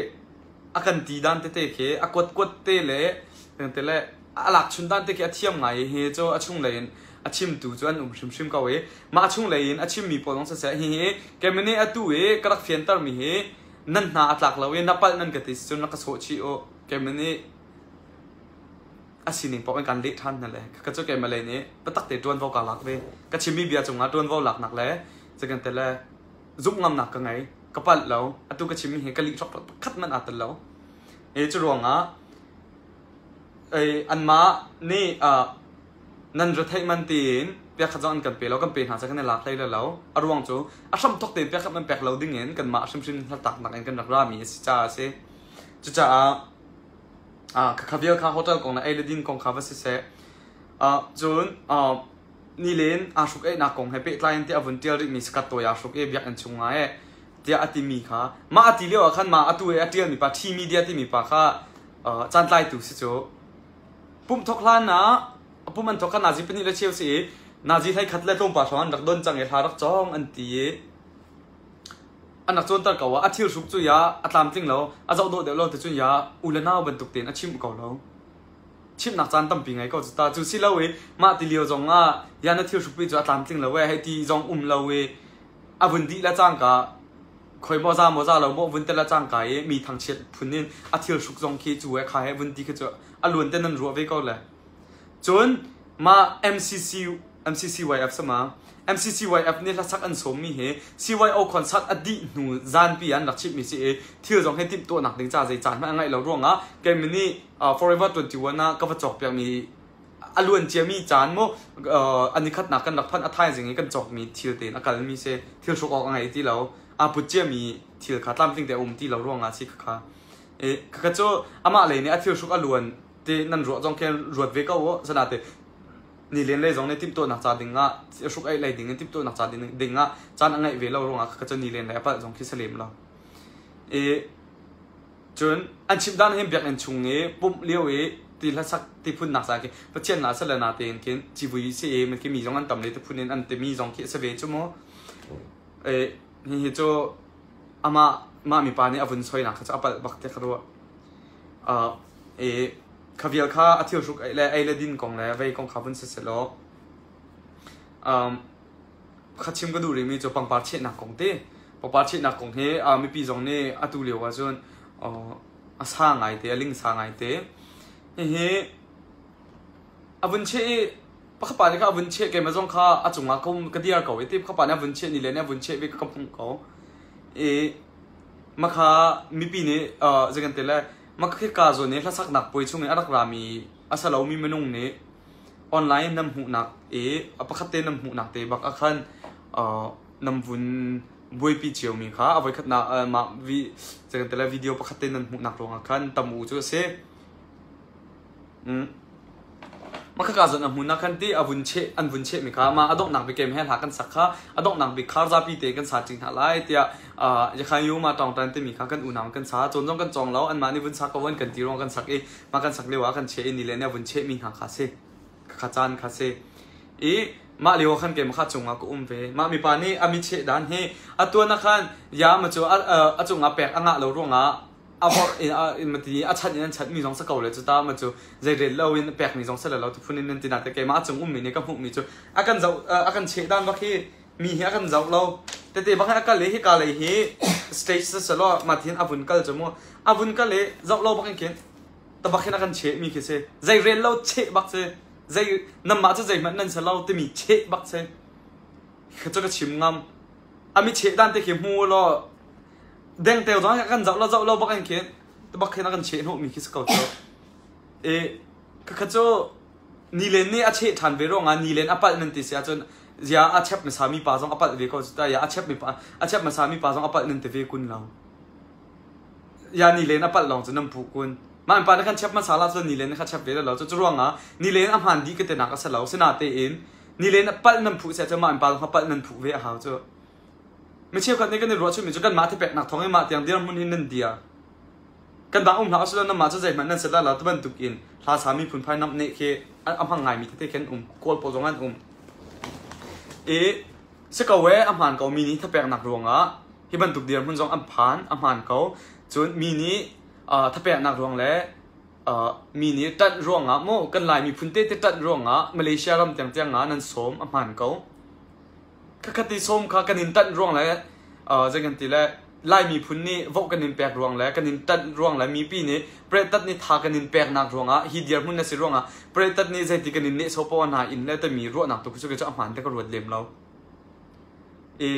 a kan ti dan tete khi a kuat kuat te le te le a lak chun dan te khi a thiam ngai i hi cu a chunglei in a chimtu cu an um hrimhrim ko i mah chunglei in a chimmi pawl zong siseh hihi keimah nih atu i ka rak fiantermi hi nan hna a tlak lo i na palh nan ka ti cun rak ka sawh chih u keimah nih a sining paoh in kan leh ṭhan hna le ka cu keimah lei nih biatak te ṭuanvo kaa lak ve ka chimmi bia cungah ṭuanvo laknak le zeikan te le zumh ngamnak ka ngei ka palh lo atu ka chimmi hi ka lih hrok pakhat hmanh aa tel lo i cu ruangah anmah nih nan retheih man tiin piakhat zong an kan pe lo kan pe hna ca kan i lak hlei le lo a ruang cu a hramthok tein piakhat man pek lo ding in kanmah hrimhrim hnatlaknak in kan rak rami a si caah a si cucaah khakha vial kha hotel kong le ei le din kong kha va siseh cun nilen aa hruk einak kong he pehtlai in tiah a vun ṭial rihmi sakat tawi aa hruk i biakinn chungah eh tiah a timi kha mah a ti lio ah khan mah atu i a ṭialmi pa Ṭhi Media timi pa kha caantlaitu si cu pumh thawk hlan ah pumh an thawk kha nazi 2 le cheu si i nazi 11 le tlawmpal hrawng an rak don cang i hla rak cawng an ti i an rak cawnter ko ah a thil hruk cu ya a tlamtling lo a zoh dawh deuh lo ti cun ya u le nau bantuk tein a chimh ko lo chimhnak caan tampi ngei ko cu ta cu si lo i mah ti lio zong ah ya na thil hrukpi cu a tlamtling lo e hei ti zong um lo i a vun dih le cangka khoi maw za maw za lo maw vun te le cangka i mi thangchiat phun in a thil hruk zong khi cu he kha he vun ti khi cu a luan te nan ruah ve ko le cun mah MCC MCCYF sama MCCYF nih hlasak an sawmmi hi CYO concert a dih hnu zanpi an rak chimhmi si i thil zong he timhtuahnak ding ca zei caan hmanh a ngeih lo ruangah keimah nih Forever 21 ah ka va cawkpiakmi a luan ciami caan mu an i khatnak kan rak phanh a thaizing i kan cawkmi thil tein a kalmi si thil hruk awk a ngei ti lo aa put ciami thil kha tlamtling te a um ti lo ruangah si khakha khakha cu amah lei nih a thil hruk a luan ti nan ruah zong khin ruat ve ko u sanate nilen lei zong nih timhtuahnak ca ding ah hruk aih lei ding in timhtuahnak ca ding ah caan a ngeih ve lo ruangah khakha cu nilen lei a palh zong khi si lem lo i Cun an chimh dan hin biakinn chung i pumh lio i ti hlasak ti phunnak ca khi Pathian la sale na tein khin civui si i khi mi zong an tam le ti phun in an timi zong khi a si ve cu mu. E, hihi cu amah mah mipa nih a vun soinak kha cu a palh bak ti ka ruah. Uh, e, Kha vial kha a thil hruk ei le ei le din kong le vei kong kha vun si selaw kha chim ka duh rihmi cu pangpar chehnak kong te. Pangpar chehnak kong hi mipi zong nih atu lio ahcun a sa ngaite, a lingsa ngaite. Hihi a vun cheh i pakhat pa nih kha a vun cheh keimah zong kha a cungah ka um ka dir ko i ti pakhat pa nih a vun cheh ni le nih a vun cheh ve ka hmuh ko. I makha mipi nih zei kan ti le maka khika zawn i hlasaknak puai chung i a rak rami a si lomi minung nih online nan hmuhnak i a pakhat te nan hmuhnak te bak ah khan nan vun buaipi ciomi kha a voikhatnak mah vi zei kan ti le video pakhat te nan hmuhnak ruangah khan tam u cu a si. Makhaka zawn a hmun ah khan ti a vun cheh an vun chehmi kha mah a donghnak bik kem he hla kan sak kha a donghnak bik khar zapi te kan sa ṭi hna lai tiah Yakhan Yu ma tawng tan timi kha kan unau kan sa cawn zong kan cawng lo anmah nih vun sa ko an kan ti ruang kan sak i mah kan sak lio ah kan cheh i ni le nih a vun chehmi hna kha si kha caan kha si i mah lio khan keimah kha cungah ka um ve mah mipa nih a mi cheh dan hi a tuan ah khan ya ma cu a cungah pek a ngah lo ruangah a vorh in mati a chanh in an chanh mi zong sa ko le cu ta ma cu zei rel lo in pek mi zong sa lo ti phun in nan ti na te keimah a cung um mi nih ka hmuh mi cu a kan zoh a kan cheh dan bak hi mi hi a kan zoh lo tete bak a kal i hi ka lei hi stage sa sa lo ma thin a vun kal cu mu a vun kal i zoh lo bak in khin tabak hin a kan cheh mi khi si zei rel lo cheh bak si zei namah cu zeihmanh nan sa lo timi cheh bak si cu ka chim ngam ami cheh dan te khi hmu law dengteo zong a kan zoh lo zoh lo bak in khin bak khin a kan cheh hnawhmi khi si ko cu i khakha cu nilen nih a cheh ṭhan ve ruangah nilen a palh nan ti si ahcun zia a chep hmasa mi pa zong a palh ve ko cu ta ya a chep mi pa a chep hmasa mi pa zong a palh nan ti ve kun lo ya nilen a palh lawng cu nan puh kun mah pa na kan chep hmasa la cun nilen kha chep ve lo cu ruangah nilen a hmaan dih ka te nak a si lo sinatein nilen a palh nan phuh si ahcun mah pa zong a palh nan phuh ve a hau cu Mi cheukhat nih kan i ruahchunmi cu kanmah thapeknak thawng in mah tiang dirhmun hin nan dir. Kan dang um hlah usih law nanmah cu zeihmanh nan si lai lo ti bantuk in hla sami phunphai namneh khi a hmang ngaimi tete khi an um. Kawl pawl zong an um. I si ko ee, a hmaan ko mi nih thapeknak ruangah hi bantuk dirhmun zong an phan, a hmaan ko. Cun mi nih thapeknak ruang le mi nih ṭanh ruangah maw kan Lai miphun tete ṭanh ruangah Malaysia ram tiangtiang ah nan sawm, a hmaan ko. Khakhat i sawm kha kan in ṭanh ruang le zei kan ti le Lai miphun nih voh kan in pek ruang le kan in ṭanh ruang le mipi nih pretat nih tha kan in peknak ruangah hi dirhmun na si ruangah pretat nih zeiti kan in nehsawh poah hna in le timi ruahnak tu cu cu a hmaan te ka ruat lem lo. I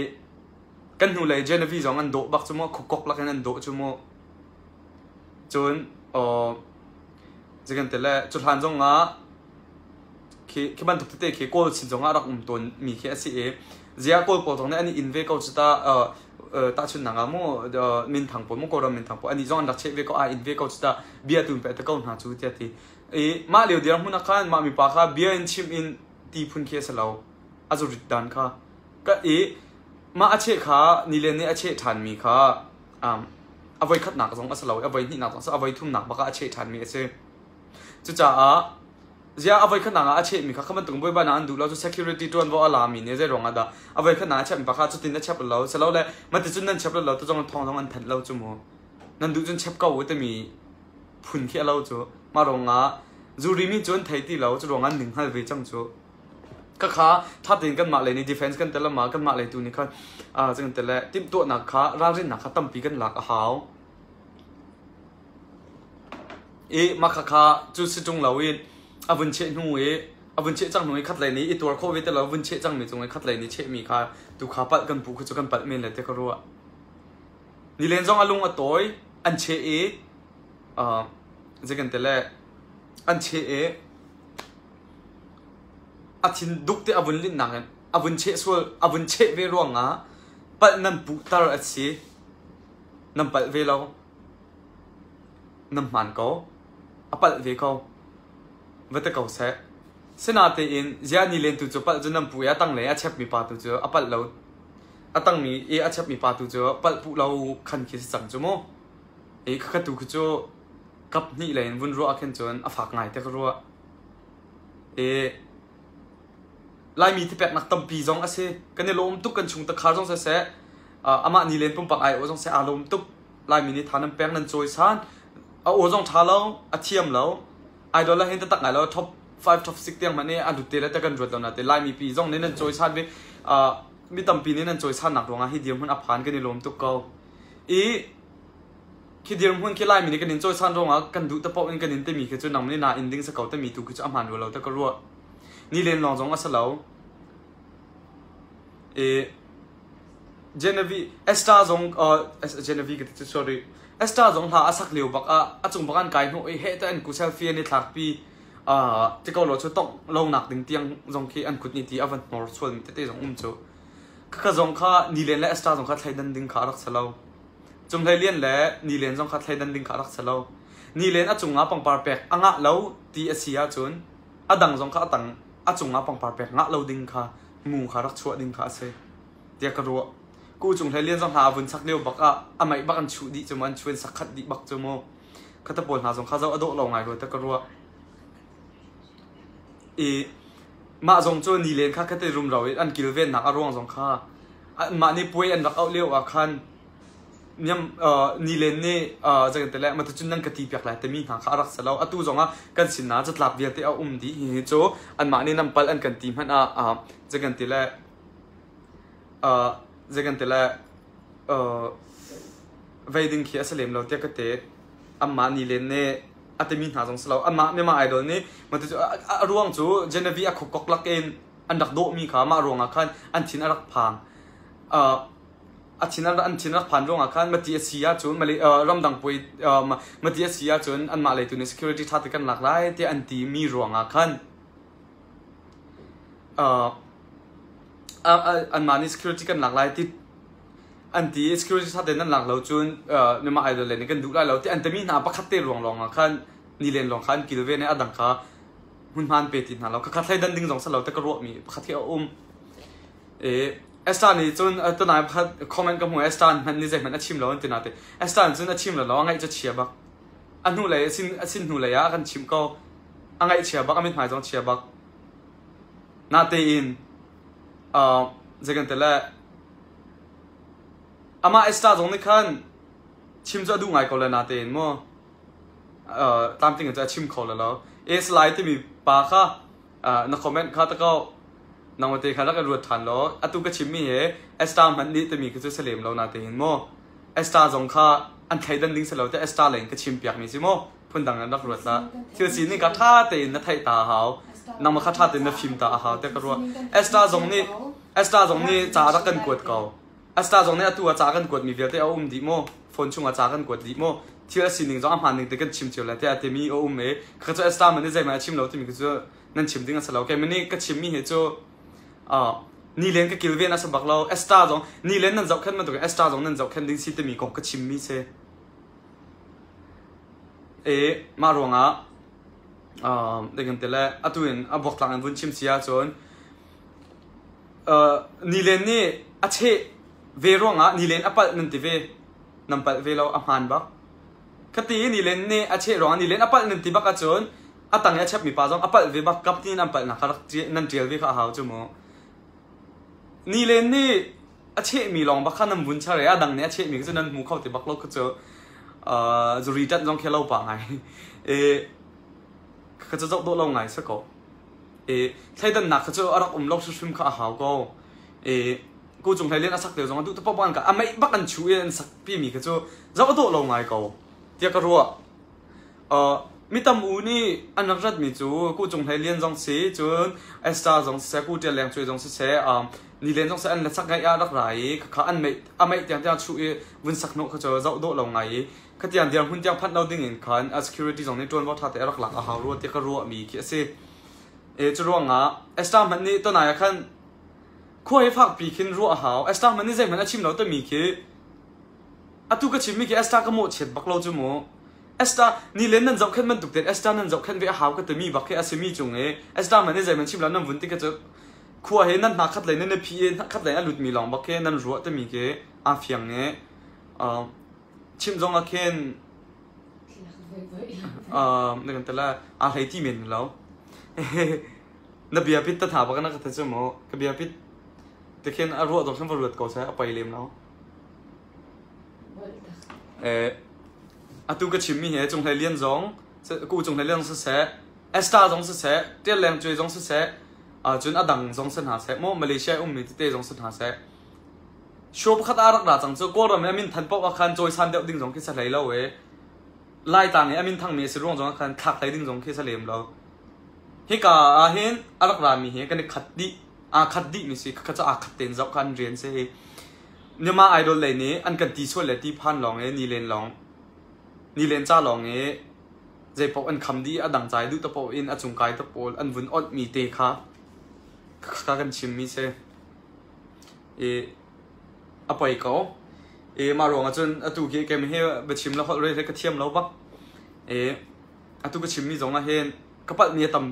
kan hnulei Genevieve zong an dawh bak cu mu khukok lak in an dawh cu mu. Cun zei kan ti le cu hlan zong ah khi khi bantuk tete khi Kawl sin zongah rak um tawn mi khi a si i zia Kawl pawl zong nih an i in ve ko cu ta tahchunhnak ah mu minthang pawl mu Kawlram minthang pawl ani zong an rak cheh ve ko a in ve ko cu ta bia tu in pe te ko hna cu tiah ti i mah lio dirhmun ah khan mah mipa kha bia in chim in ti phun khi a si lo a zurit dan kha ka i mah a cheh kha nilen nih a cheh ṭhan mi kha a voi khatnak zong a si lo i a voi hnihnak zong a si a voi thumnak bak ah a cheh ṭhan mi a si Cucaah ziah a voikhatnak ah a chehmi kha kha bantuk buaibainak an duh lo cu security ṭuanvo a lami nih zei ruangah dah a voikhatnak a chepmi pa kha cutin a chep lo silole maticun nan chep lo tu zong thawng zong an thanh lo cu mu nan duh cun chep ko u timi phun khi a lo cu mah ruangah zuri mi cu an thei ti lo cu ruangah an ning hngal ve cang cu khakha ṭha tein kanmah lei nih defense kan tel ama kanmah lei tu nih khan kan tel le timhtuahnak kha ralrinnak kha tampi kan lak a hau I mah khakha cu si ṭung loin a vun cheh hnu i a vun cheh cang hnu i khatlei nih i tuar khawh ve ti lo vun cheh cangmi cung i khatlei nih chehmi kha tu kha palh kan puh khi cu kan palh men le ti ka ruah. Nilen zong a lung a tawi an cheh i uh, zei kan ti le an cheh i a thin duk te a vun linhnak in a vun cheh sual a vun cheh ve ruangah palh nan puhter a si nan palh ve lo. Nan hmaan ko. A palh ve ko. Va ti ko seh. Sinatein ziah nilen tu cu palh cu nan puh i a tanglei a chepmi pa tu cu a palh lo. A tangmi i a chepmi pa tu cu palh puh lo khan khi si cang cu mu. I khakha tu khi cu kap hnih lei in vun ruah ah khin cun a fak ngai te ka ruah. I Laimi thipeknak tampi zong a si. Kan i lawm tuk kan chung takhar zong siseh, amah nilen pumpak ai aw zong seh aa lawm tuk. Laimi nih tha nan pek nan cawisan. A aw zong ṭha lo, a thiam lo. Idol ah hin taktak ngai lo top 5 top 6 tiang hmanh i a lut te le te kan ruat lo na te Laimi pi zong nih nan cawisan ve mi tampi nih nan cawisan nak ruangah hi dirhmun a phan kan i lawm tuk ko. I khi dirhmun khi Laimi nih kan in cawisan ruangah kan duh te paoh in kan in timi khi cu nang nih na in ding sa ko timi tu khi cu a hmaan rua lo te ka ruah. Ni len lawng zong a si lo. I Genevieve Esther zong Genevieve ka ti cu sorry Esther zong hla a sak lio bak ah a cung bak an kai hnawh i heh te an ku selfie an i thlakpi ti ko lo cu tongh lo nak ding tiang zong khi an kut ni ti a van hnor sual mi tete zong um cu khakha zong kha Nilen le Esther zong kha thleidan ding kha a rak si lo Cung Hlei Lian le Nilen zong kha thleidan ding kha a rak si lo Nilen a cungah pangpar pek a ngah lo ti a si ahcun a dang zong kha a tang a cungah pangpar pek ngah lo ding kha mu kha rak chuah ding kha a si tiah ka ruah. Ku Cung Hlei Lian zong hna a vun sak lio bak ah a meih bak an chuh dih cu mu an chuan sak khat dih bak cu mu. Khata pawl hna zong kha zoh a dawh lo ngai rua tiah ka ruah. I mah zong cu nilen kha khate rumro in an kilvennak a ruang zong kha mah nih puai an rak auh lio ah khan niam nilen nih zeitin le matucun nan ka ti piak lai timi hna kha a rak si lo atu zong ah kan sin ah catlap vialte a um dih hi cu anmah nih nan pal an kan ti hmanh ah zeikan ti le zeikan ti le vei ding khi a si lem lo tiah ka ti anmah nilen nih a timi hna zong si lo anmah myanmar idol nih matucu a ruang cu Genevieve a khuk kok lak in an rak dawhmi kha mah ruangah khan an thin a rak phang a thin an thin rak phan ruangah khan mati a si ahcun ramdang puai mati a si ahcun anmah lei tu nih security ṭha te kan lak lai tiah an ti mi ruangah khan anmah nih security kan lak lai ti an ti security ṭha te nan lak lo cun myanmar idol le nih kan duh lai lo ti an timi hna pakhat te ruang lawngah khan nilen lawng kha an kilven i a dang kha hmunhma an pe ti hna lo khakha thleidan ding zong si lo te ka ruahmi pakhat hi a um Esther nih cun tunai pakhat comment ka hmu Esther hmanh nih zeihmanh a chim lo an ti nate Esther nih cun a chim lo lo a ngaih cu chia bak a hnu lei a sin a sin hnu lei ah a kan chimh ko a ngaih chia bak a mithmai zong chia bak natein zei kan ti le amah Esther zong nih khan chim cu a duh ngai ko le natein mu tlamtling in cu a chim kho le lo Es Lai timi pa kha na comment kha ta ko nangmah te kha rak i ruat ṭhan law atu ka chimmi hi Esther hmanh nih timi khi cu si lem lo natein maw Esther zong kha an thleidan ding si lo te Esther lei in ka chim piakmi si maw phundang in rak ruat hlah thil sining kha ṭha tein na theih ta a hau nangmah kha ṭha tein na fim ta a hau tiah ka ruah Esther zong nih Esther zong nih ca rak kan kuat ko Esther zong nih atu ah ca kan kuatmi vialte a um dih maw phone chungah ca kan kuat dih maw thil a sining zong a hmaan ning te kan chim cio lai tiah a timi a um i kha cu Esther man nih zeihmanh a chim lo timi cu nan chim ding a si lo keimah nih ka chimmi hi cu nilen ka kilven a si bak lo Esther zong nilen nan zohkhenh bantukin Esther zong nan zohkhenh ding si timi kong ka chimmi si e mah ruangah kan ti le atu in a buaktlak in vun chim si ahcun nilen nih a cheh ve ruangah nilen a palh nan ti ve nan palh ve lo a hmaan bak khati nilen nih a cheh ruangah nilen a palh nan ti bak ahcun a tang i a chepmi pa zong a palh ve bak kap tiin an palhnak kha rak nan ṭial ve kha a hau cu mu nilen nih a chehmi lawng bak kha nan vun char i a dang nih a chehmi cu nan hmu kho ti bak lo kha cu zuri ṭanh zong khi lo pa ngai e kha cu zoh dawh lo ngai si ko e thleidannak kha cu a rak um lo hrimhrim kha a hau ko e ku cung hlei len a sak te zong a duh te paoh an ka a meih bak an chu i an sak pi mi kha cu zoh dawh lo ngai ko tiah ka ruah Mi tam u nih an rak ratmi cu Ku Cung Hlei Lian zong si, cun Esther zong siseh, Ku Ṭial Leng Cuai zong siseh, Nilen zong siseh an hlasak ngaih ah rak ra i khakha an meih a meih tiangtiang chuh i vun sak hnawh kha cu zoh dawh lo ngai i khatiang dirhmun tiang phanh lo dingin khan a security zong nih ṭuanvo ṭha te a rak lak a hau rua tiah ka ruahmi khi a si. E, cu ruangah Esther hmanh nih tonai ah khan khua hi fakpi khin ruah a hau. Esther hmanh nih zeihmanh a chim lo timi khi atu ka chimmi khi Esther ka mawhchiat bak lo cu mu. Esther nilen nan zohkhenh bantuk tein Esther nan zohkhenh ve a hau ka timi bak khi a simi cung i Esther man i zeiman chim lo nan vun ti ka cu khua he nan hna khat lei nan i phi i khat lei a lutmi lawng bak khi nan ruah timi khi aa fiang i chim zong ah khin na kan tala aa hlei ti men lo na bia pit ta tha bak na ka the chu mu ka bia pit te khin a ruah dong khin va ruat ko sai a pai lem lo Atu ka chimmi hi Cung Hlei Lian zong, Ku Cung Hlei Lian siseh, Esther zong siseh, Tial Leng Cuai zong siseh, cun a dang zong si hna seh, maw Malaysia i ummi tete zong si hna seh. Show pakhat ah rak ra cang cu Kawlram i a min than paoh ah khan cawisan deuh ding zong khi si hlei lo e. Laitlang i a min thangmi a si ruang zong ah khan thlak hlei ding zong khi si lem lo. Hika ah hin a rak rami hi kan i khat dih. Aa khat dihmi si. Khakha cu aa khat tein zoh kha an rian si hi. Myanmar Idol lei nih an kan ti sual le ti phan lawng i nilen lawng nilen ca lawng i zeipaoh an kham dih i a dang ca i duh te paoh in a cung kai te pawl an vun awlhmi te kha khakha kan chimmi si. I a poi ko. I mah ruang ah cun atu khi keimah hi biachim le holh rel hi ka thiam lo bak. I atu ka chimmi zong ah hin ka palhmi a tam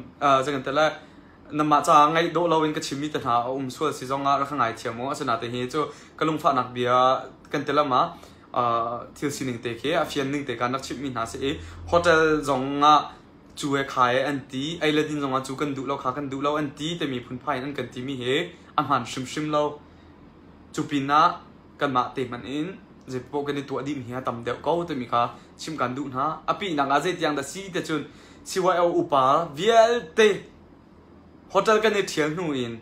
zei kan ti lai namah caah ngaih dawh loin ka chimmi te hna a um sual si zong ah rak ka ngaithiam u. Asinain hi cu ka lungfahnak bia kan ti lam ah thil sining te khi a fian ning te kan rak chimhmi hna si i hotel zong ah cu he kha he an ti ei le din zong ah cu kan duh lo kha kan duh lo an ti timi phunphai in an kan timi hi a hmaan hrimhrim lo. Cu pinah kanmah te hmanh in zeipaoh kan i tuah dihmi hi a tam deuh ko timi kha chim kan duh hna. A pihnak ah zeitiang dah si te cun CYO upa vialte hotel kan i ṭhial hnu in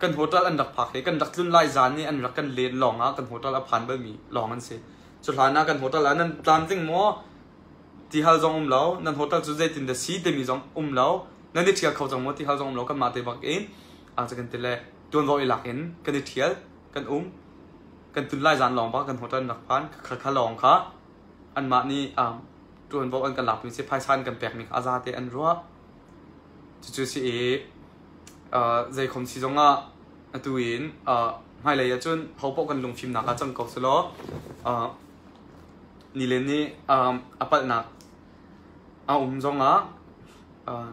kan hotel an rak phak hi kan rak tlun lai zan i an rak kan len lawng ah kan hotel a phan balmi lawng an si. Cu hlan ah kan hotel ah nan tlamtling maw? Tihal zong um lo, nan hotel cu zeitin dah si timi zong um lo, nan i ṭhial kho cang maw tihal zong um lo kanmah te bak in kan ti le ṭuanvo i lak in kan i ṭhial, kan um. Kan tun lai zan lawng bak kan hotel an rak phan. Kha lawng kha anmah nih ṭuanvo an kan lakmi si phaisa an kan pekmi kha a zate an ruah. Cucu si i zeikhom si zongah atu in hmailei ahcun hopaoh kan lungfimnak ah cang ko selaw nilen nih a palhnak a um zongah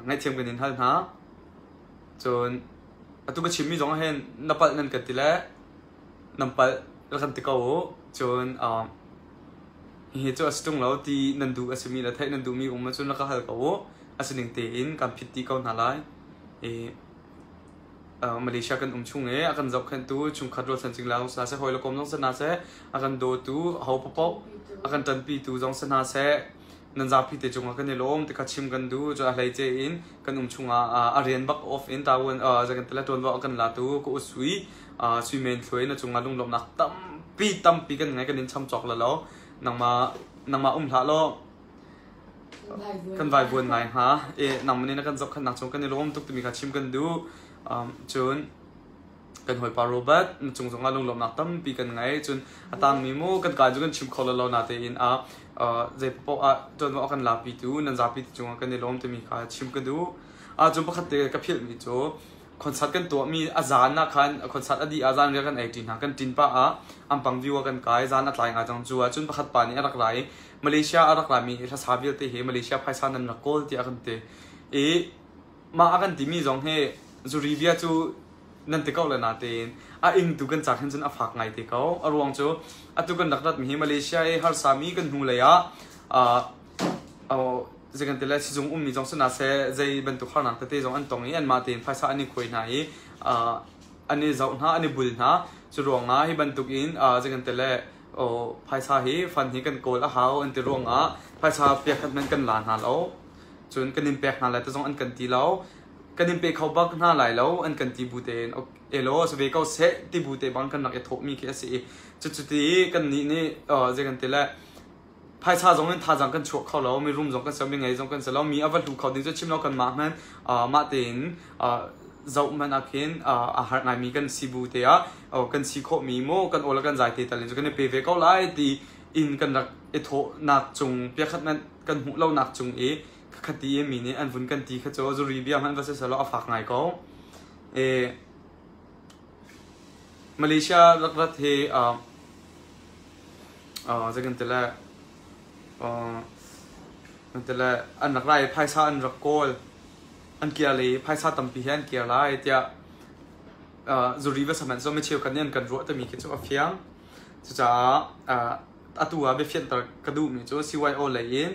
ngaihthiam kan in hal hna. Cun atu ka chimmi zong ah hin na palh nan kan ti le nan palh rak kan ti ko u. Cun hihi cu a si ṭung lo ti nan duh a simi le theih nan duhmi um ahcun rak ka hal ko u. A sining tein kan phit dih ko hna lai. I Malaysia kan um chung i a kan zohkhenhtu chungkhat rualchan cingla zong si hna seh, hawi le kom zong si hna seh, a kan dawtu aho paohpaoh a kan ṭanpitu zong si hna seh, nan zapi te cungah kan i lawm ti kha chim kan duh. Cu a hleice in kan um chungah a rian bak off in tawun zei kan ti le ṭuanvo a kan latu ka u Sui Sui Men Thluai na cungah lunglawmhnak tampi tampi kan ngei kan in cham cawk la lo. Nangmah nangmah um hlah law kan vaivuan ngai hnga. I nangmah nih na kan zohkhenhnak cung kan i lawm tuk timi kha chim kan duh. Cun kan hawipa Robert na cung zongah lunglawmhnak tampi kan ngei. Cun a tangmi mu kan kai cu kan chim kho lo lo natein a zei paoh ah ṭuanvo a kan lapitu nan zapi te cungah kan i lawm timi kha chim ka duh. Cun pakhat te ka philhmi cu concert kan tuahmi a zan ah khan concert a dih ah zan rial kan ei ṭi hna. Kan ṭin pah ah Ampang view ah kan kai. Zan a tlai ngai cang. Cu ah cun pakhat pa nih a rak ra i Malaysia a rak rami hlasa vialte hi Malaysia phaisa nan rak kawl tiah a kan ti. I mah a kan timi zong hi zuri bia cu nan ti ko le natein a ingtu kan cak hin cun a fak ngai te ko. A ruang cu atu kan rak ratmi hi Malaysia i harsami kan hnu lei ah zei kan ti lai sizung ummi zong si hna seh zei bantuk harnak tete zong an tong i anmah tein phaisa an i khuai hna i an i zoh hna an i bul hna. Cu ruangah hi bantuk in zei kan ti le phaisa hi fund hi kan kawl a hau an ti ruangah phaisa pek khat hmanh kan la hna lo. Cun kan in pek hna lai ti zong an kan ti lo. Kan in pe kho bak hna lai lo an kan ti bu tein elaw si ve ko seh ti bu te bang kan rak i thawhmi khi a si i cucuti kan nih nih zei kan ti le phaisa zong in thazaang kan chuah kho lo mi rum zong kan si lo mi ngei zong kan si lo mi a va hlu kho ding cu chim lo kanmah hmanh mah tein zoh hmanh ah khin a har ngaimi kan si bu te ah kan si khawhmi mu kan aw le kan zai te tal in cu kan i pe ve ko lai ti in kan rak i thawhnak cung piakhat hmanh kan hmuh lonak cung i khati i mi nih an vun kan ti kha cu zuri bia hmanh va si selaw a fak ngai ko. E, Malaysia rak rat hi zei kan ti le kan ti le an rak lai phaisa an rak kawl an kir le phaisa tampi he an kir lai tiah zuri va sahmanh so mi cheukhat nih an kan ruah timi khi cu a fiang. Cucaah atu ah biafianter ka duhmi cu CYO lei in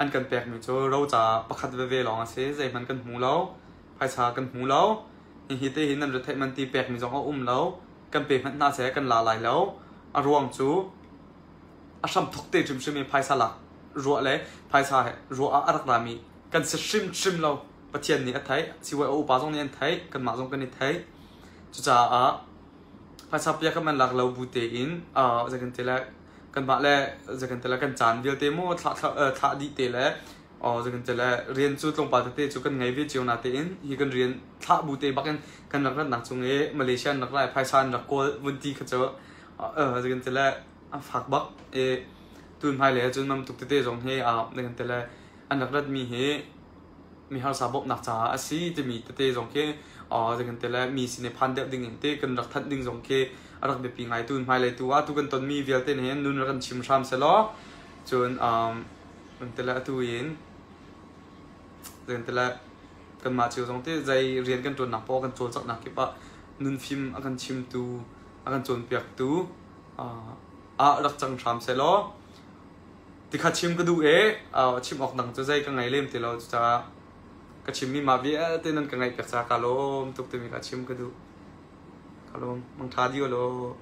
an kan pekmi cu roca pakhat veve lawng a si. Zeihmanh kan hmu lo. Phaisa kan hmu lo. Hihi te hi nan retheih man ti pekmi zong a um lo. Kan pe hmanh hna seh kan la lai lo. A ruang cu a hramthok te hrimhrim i phaisa lak ruah le phaisa ruah ah a rak rami. Kan si hrimhrim lo. Pathian nih a theih. CYO upa zong nih an theih. Kanmah zong kan i theih. Cucaah phaisa pia kan man lak lo bu tein zei kan ti le kanmah le zei kan ti le kan caan vialte maw thlah thlah dih te le zei kan ti le rian cu tlawmpal tete cu kan ngei ve cio na tein hi kan rian thlah bu te bakin kan rak ratnak chung i Malaysia an rak lai phaisa an rak kawl vun ti kha cu zei kan ti le a fak bak i tun hmailei ahcun mam tuk tete zong hi zei kan ti le an rak ratmi hi mi harsa bawmhnak caah a si timi tete zong khi zei kan ti le mi sin i phan deuh ding in te kan rak thanh ding zong khi a rak biapi ngai. Tu hmailei tu ah tu kan tonmi vialte nih hin nun rak kan chim hram selaw cun kan ti le atu in zei kan ti le kanmah cio zong te zei rian kan ṭuannak poah kan cawlcanghnak kip ah nunfim a kan chimtu a kan cawnpiaktu ah rak cang hram selaw tikha chim ka duh e. Chim awk dang cu zei ka ngei lem ti lo. Cucaah ka chimmi mah vialte nan ka ngaih piak caah ka lawm tuk timi kha chim ka duh. Ka lawm. Mangṭha dih law.